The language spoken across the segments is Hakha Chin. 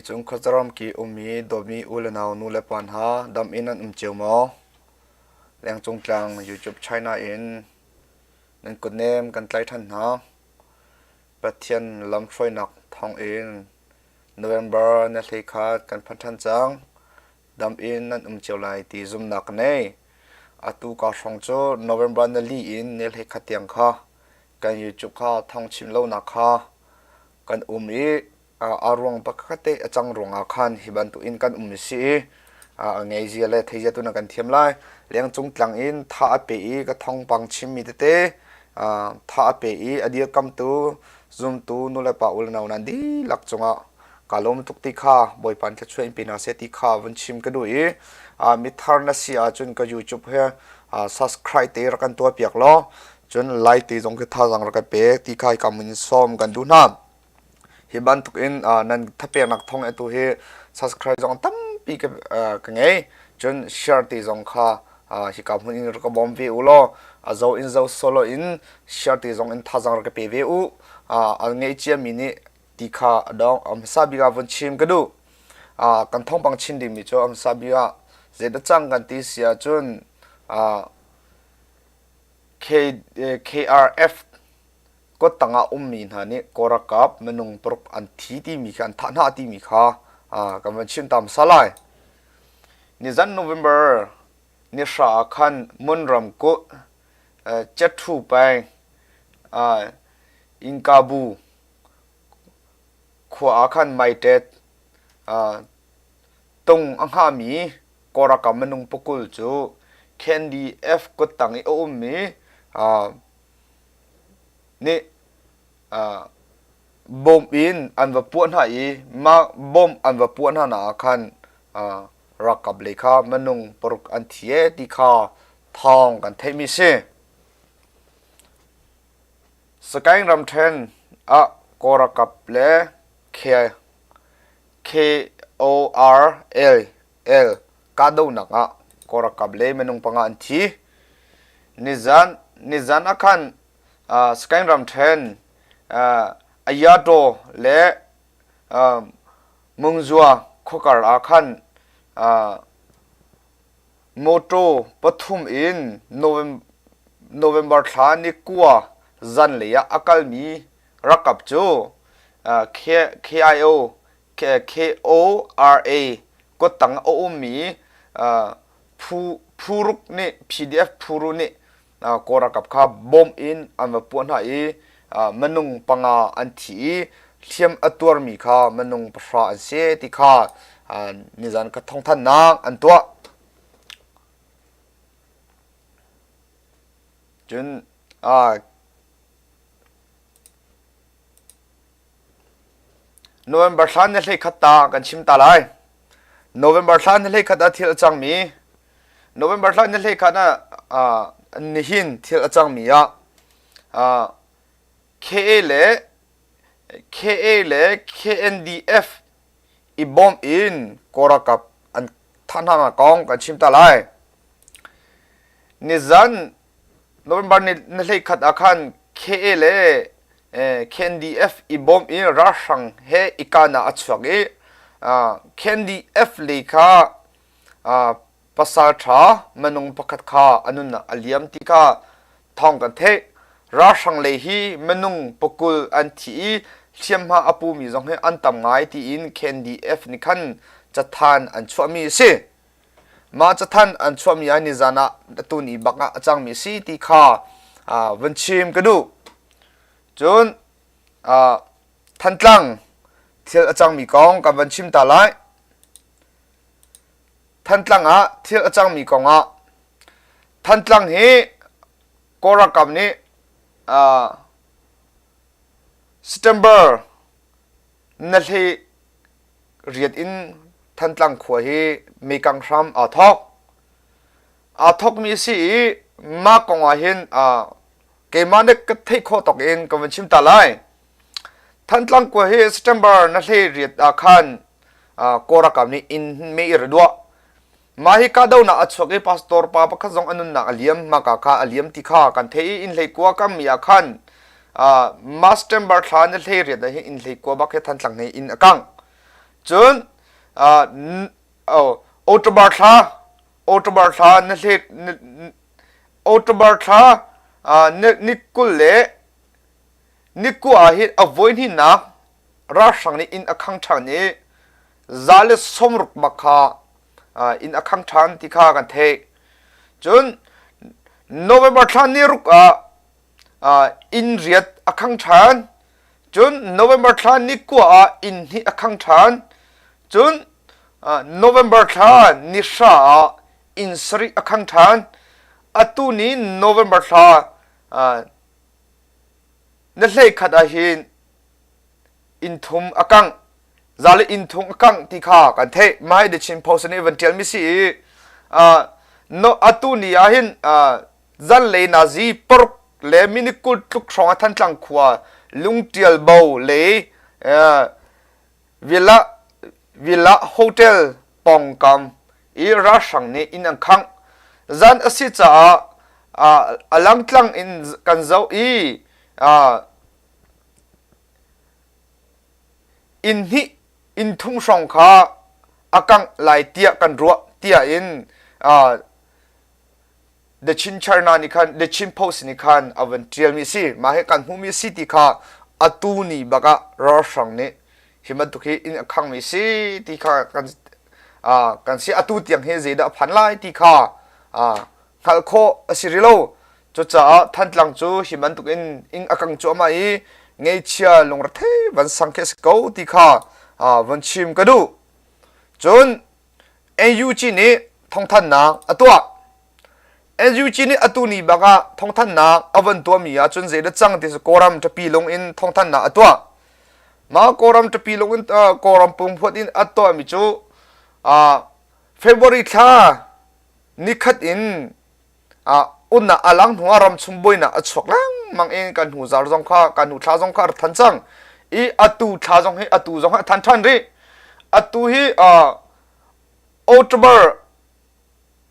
Vawleicung khuazaram ki ummi dawtmi u le nau nu le pa hna dam in an um cio maw? Lengcung tlang YouTube China in nan kutnem kan tlai ṭhan hna. Pathian lamhruainak thawngin November ni 11 kan phan ṭhan cang. Dam in nan um cio lai ti zumhnak ka nei. Atu ka hrawng cu November ni li in ni 11 tiang kha kan YouTube kha thawng chim lonak kha kan um i a ruang pakhat te a cang ruangah khan hi bantuk in kan um si i a ngei zia le thei zia tu na kan thiam lai. Lengcung tlang in tha a pe i ka thawngpang chimmi tete tha a pe i a dirkamtu zumtu nulepa u le nau nan dihlak cungah ka lawm tuk ti kha Bawipa in thluachuah in pe hna seh ti kha vun chim ka duh i mithar na si ahcun ka YouTube he subscribe te rak kan tuah piak law cun like te zong khi thazaang rak kan pe ti kha hika mun in sawm kan duh hna. Hi bantuk in nan thapeknak thawng atu hi subscribe zong tampi ka, ka ngei. Cun share te zong kha hika hmun in rak ka bawm ve u law a zo in zo solo in share te zong in thazaang rak ka pe ve u. A ngei ciami nih ti kha a dong hmasa bik ah vun chim ka duh. Kan thawngpang chin dingmi cu hmasa bik ah zeidah cang kan ti si ahcun KRF kuttang ah ummi hna nih Kawlralkap minung paruk an thi timi kha an thah hna timi kha kan van chim ta hmasa lai. Nizan November ni hra ah khan Mon ramkulh Cethu peng Inkabu khua ah khan maitet tung a hngahmi Kawlralkap minung pakul cu KNDF kuttang i a ummi nih bawm in an va puah hna i mah bawm an va puah hna nak ah khan ralkap lei kha minung paruk an thi ee ti kha thawng kan theihmi si. Sagaing ramṭhen ah Kawl ralkap le KORL kahdohnak ah Kawl ralkap le minung panga an thi. Nizan nizan ah khan Sagaing ramṭhen Ayataw le Mungzua khuakar ah khan mawṭaw pathum in November thla ni kua zanlei ah a kalmi ralkap cu KIO KORA kuttang a ummi phu phu ruk nih PDF phu ruk nih Kawl ralkap kha bom in an va puah hna i minung panga an thi i hliam a tuarmi kha minung pahra an si ti kha nizan ka thawngthanhnak an tuah. Cun November thla ni 11 ta kan chim ta lai. November thla ni 11 ah thil a cangmi November thla ni 11 ah nihin thil a cangmi ah KA le KA le KNDF i bawm in Kawlralkap an thah hna kong kan chim ta lai. Nizan November ni 11 ah khan KA le KNDF i bawm in ralhrang he i kahnak a chuak i KNDF lei kha pasal ṭha minung pakhat kha a nunnak a liam ti kha thawng kan theih. Ralhrang lei hi minung pakul an thi i hliamhma a pumi zong hi an tam ngai tiin KNDF nih khan cathan an chuahmi a si. Mah cathanh an chuahmi ah nizan ah tuni bak ah a cangmi si ti kha vun chim ka duh. Cun Thantlang thil a cangmi kong kan van chim ta lai. Thantlang ah thil a cangmi kong ah Thantlang hi Kawl ralkap nih September na hlei riat in Thantlang khua hi meikang hram aa thawk. Aa thawkmi a si i mah kong ah hin keimah nih ka theih khawh tawk in ka van chim ta lai. Thantlang khua hi September na hlei riat ah khan Kawl ralkap nih inn mei i ra duah. Mah hi kahdohnak a chuak i pastor pa pakhat zong a nunnak a liam. Mahka kha a liam ti kha kan theih i inn hlei kua kammi ah khan mah September thla ni hlei riat ah hin inn hlei kua bak hi Thantlang he inn a kang. Cun October thla October thla na hlet October thla ni 20 le ni kua ah hin a voihnihnak ralhrang nih inn a khang ṭhan i 160 bak kha inn a khang ṭhan ti kha kan theih. Cun November thla ni ruk ah inn riat a khang ṭhan. Cun November thla ni kua ah inn hnih a khang ṭhan. Cun November thla ni hra ah inn sarih a khang ṭhan. Atu ni November thla na hleikhat ah hin inn thum a kangh za le inn thum a kangh ti kha kan theih mah hi The Chin Post nih van ṭialmi si i no atu ni ah hin zanlei nazi paruk le minute 20 tluk hrawng ah Thantlang khua lungṭial bo le Villa Villa Hotel pawngkam i ralhrang nih inn an khangh. Zan a si caah a langtlang in kan zoh i inn hnih inn thum hrawng kha a kangh lai tiah kan ruah tiah in The Chin China nih khan The Chin Post nih khan a van ṭialmi a si. Mah hi kan hmuhmi a si ti kha atu ni bak ah ralhrang nih hi bantuk hi inn a khangmi si ti kha kan kan si atu tiang hi zeidah a phan lai ti kha hngalh khawh a si rih lo. Cucaah Thantlang cu hi bantuk in inn a kang cuahmah i ngeichia lungrethei van sang khi a si ko ti kha van chim ka duh. Cun NUG nih thawngthanhnak a tuah. NUG nih atu ni bak ah thawngthanhnak a van tuahmi ahcun zeidah cang ti cu Kawlram ṭapi lung in thawngthanhnak a tuah. Mah Kawlram ṭapi lung in Kawlram pungphuat in a tuahmi cu February thla nikhat in unnak a lang hnu ah ramchung buainak a chuak lengmang in kan hnu zar zong kha kan hnu thla zong kha a rak than cang i atu thla zong hi atu zong hi a than ṭhan rih atu hi October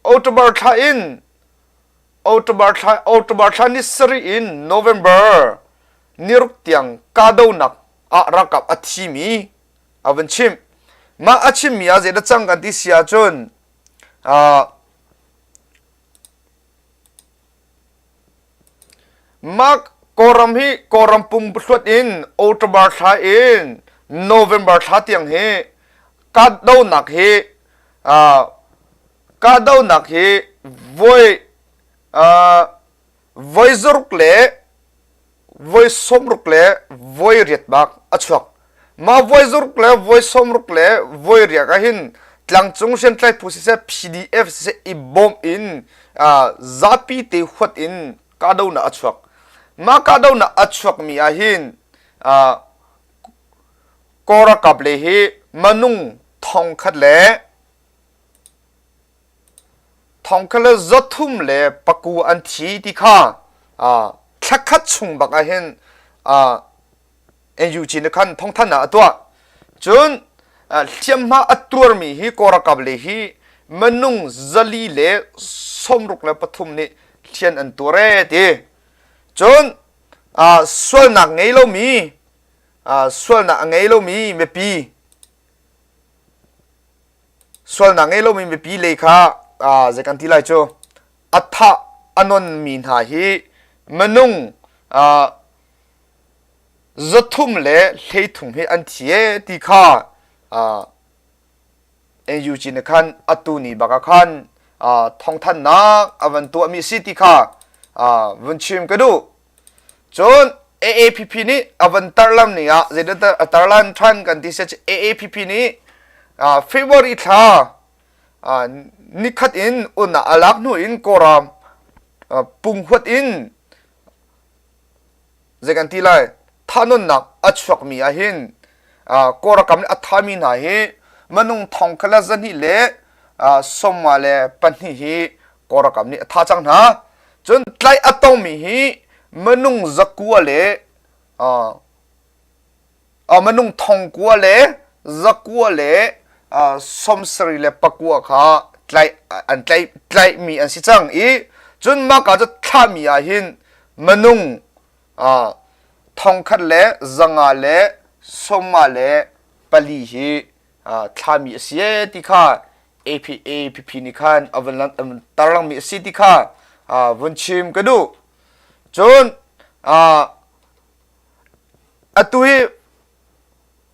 October thla in October thla October thla ni sarih in November niruk tiang kahdohnak ah ralkap a thimi a van chimh mah a chimmi ah zeidah cang kan ti si ahcun Mah Kawlram hi Kawlram pumhluat in October thla in November thla tiang hi kahdohnak hi kahdohnak hi voi voi zaruk le voi sawmruk le voi riat bak a chuak. Mah voi zaruk le voi sawmruk le voi riak ah hin tlangcung hriamtlai phu siseh PDF siseh i bawm in zapi te huat in kahdohnak a chuak. Mah kahdohnak a chuakmi ah hin Kawl ralkap le hi manung thongkhat le Thongkhat le zathum le paku an thi ti kha thlakhat chung bak ah hin NUG nih khan thawngthanhnak a tuah. Cun hliamhma a tuarmi hi Kawl ralkap le hi minung zali le 63 nih hlian an tuar ee ti. Cun sualnak ngei lomi sualnak a ngei lomi mipi Sualnak ngei lomi mipi lei kha zei kan ti lai cu a thah a nonmi hna hi minung 300 le 30 hi an thi e ti kha NUG nih khan atu ni bak ah khan thawngthanhnak a van tuahmi si ti kha vun chim ka duh. Cun AAPP nih a van tarlam ni ah zeidah a tarlan ṭhan kan ti si AAPP nih February thla nikhat in unah a lak hnu in Kawlram punghuat in zei kan ti lai thanonnak a chuakmi ah hin Kawlram nih a thami hna hi manung thong khala zahnih le sawmnga le pahnih hi Kawlram nih a tha cang hna. Cun tlaih a tongmi hi minung zakua le uh, minung thongkua le zakua le uh, sawmsarih le pakua kha tlaih an tlaih tlaihmi an si cang i cun mah ka cu thlahmi ah hin minung uh, thongkhat le zanga le sawmnga le pali hi. thlami a si ee ti kha APP nih khan a vun tarlangmi a si ti kha vun chim ka duh. Cun atu hi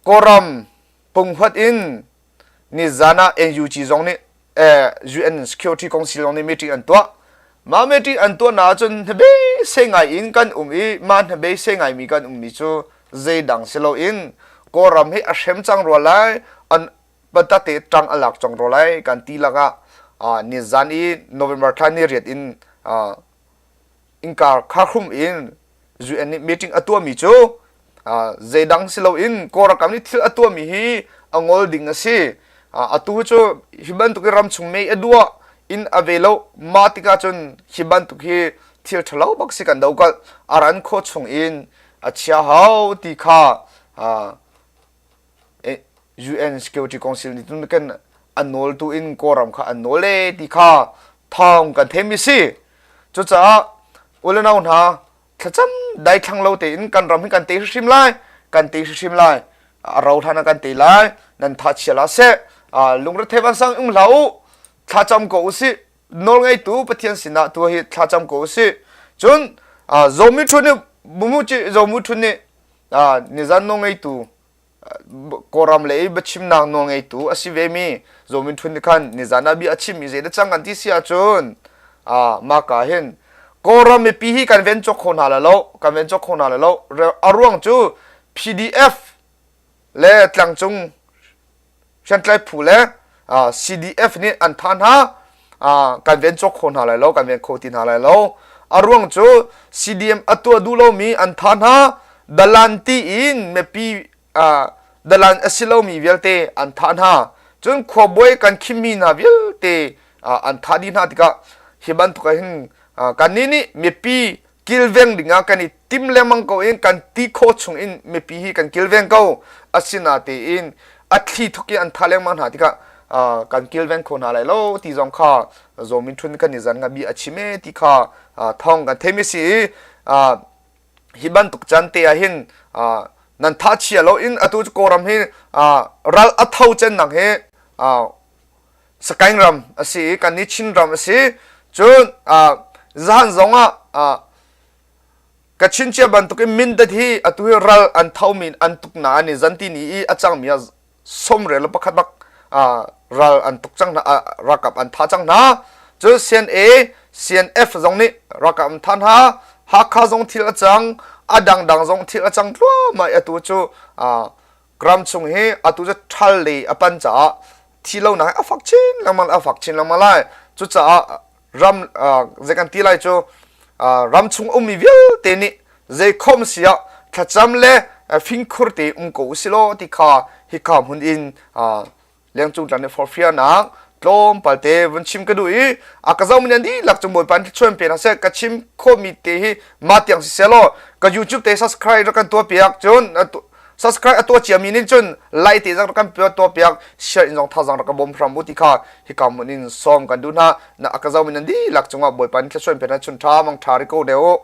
Kawlram punghuat in nizan ah NUG zong nih UN Security Council zong nih meeting an tuah. Mah meeting an tuahnak ahcun hnabei ngai in kan um i mah hnabei ngaimi kan ummi cu zeidang si loin Kawlram hi a hrem cang rua lai, an patate ṭang a lak cang rua lai kan ti lakah nizan i November thla ni riat in innka khahrum in UN nih meeting a tuahmi cu zeidang si loin Kawlram nih thil a tuahmi hi a ngol ding a si. Atu cu hi bantuk i ramchung mei a duah in a ve lo mah tikah cun hi bantuk hi thil ṭhalo bak si kan dokalh a ran khawh chung in a chia hau ti kha UN Security Council nih cun kan an nawltu in Kawlram kha an nawl e ti kha thawng kan theimi si. Cucaah ulenau hna thlacam daithlang lo tein kan ram hi kan te hrim lai, kan te hrim lai. A ro hlan ah kan te lai, nan tha chia la seh. Lungre vansang um hlah u, thlacam ko usih. Nawlngeitu Pathian sinah tu hi thlacam ko usih. Cun Zomi Thun nih Bumuci Zomu Thun nih nizan nawlngeitu Kawlram lei biachimnak nawlngeitu a si vemi Zaw Min Htun nih khan nizan ah bia a chimmi zeidah cang kan ti si ahcun mahka hin Kawlram mipi hi kan ven cawk kho hna lai lo kan ven cawk kho hna lai lo a ruang cu PDF le tlangcung hriamtlai phu le CDF nih an thah hna kan ven cawk kho hna lai lo kan ven kho ti hna lai lo a ruang cu CDM a tuah duh lomi an thah hna dalan ti in mipi dalan a si lomi vialte an thah hna cun khuabawi kan khimmi hna vialte an thah dih hna tikah hi bantuk ah hin kannih nih mipi kilveng dingah kan i tim lengmang ko in kan ti khawh chung in mipi hi kan kilveng ko asinatein a thli thuk in an tha lengmang hna tikah kan kilveng kho hna lai lo ti zong kha Zaw Min Htun kan i zan nga bi a chim e ti kha thawng kan theimi si i hi bantuk caan te ah hin nan tha chia lo in atu cu Kawlram hi ral a tho cennak hi Sakaing ram a si i kannih Chin ram a si. Cun zahan zong ah ka chin cia bantukin Mindat hi atu hi ral an thomi an tuknak an i zanti ni i a cangmi ah sawmrel le pakhat bak ral an tuk cang hna ralkap an tha cang hna. Cun CNA, CNF zong nih ralkap an tha hna. Hakha zong thil a cang, a dangdang zong thil a cang tluahmah i atu cu ram chung hi atu cu ṭhal lei a pan caah thi lonak hi a fak chin lengmang a fak chin lengmang lai cucaah ram zei kan ti lai cu ram chung ummi vialte nih zei khom si ah thlacam le fingkhur te um ko usilaw ti kha hika hmun in lengcung tlang nih forhfialnak tlawmpal te vun chim ka duh i a ka zohmi nan dihlak cung Bawipa nih thluachuah in pe hna seh ka chim khawhmi te hi mah tiang si seh law ka YouTube te subscribe rak kan tuah piak cun subscribe a tuah ciami nih cun like te zong rak kan tuah piak share in zong thazaang rak ka bawm hram u ti kha hika hmun in sawm kan duh hna na a ka zohmi nan dihlak cungah Bawipa nih thluachuah in pe hna chun tha mang tha ri ko ne u.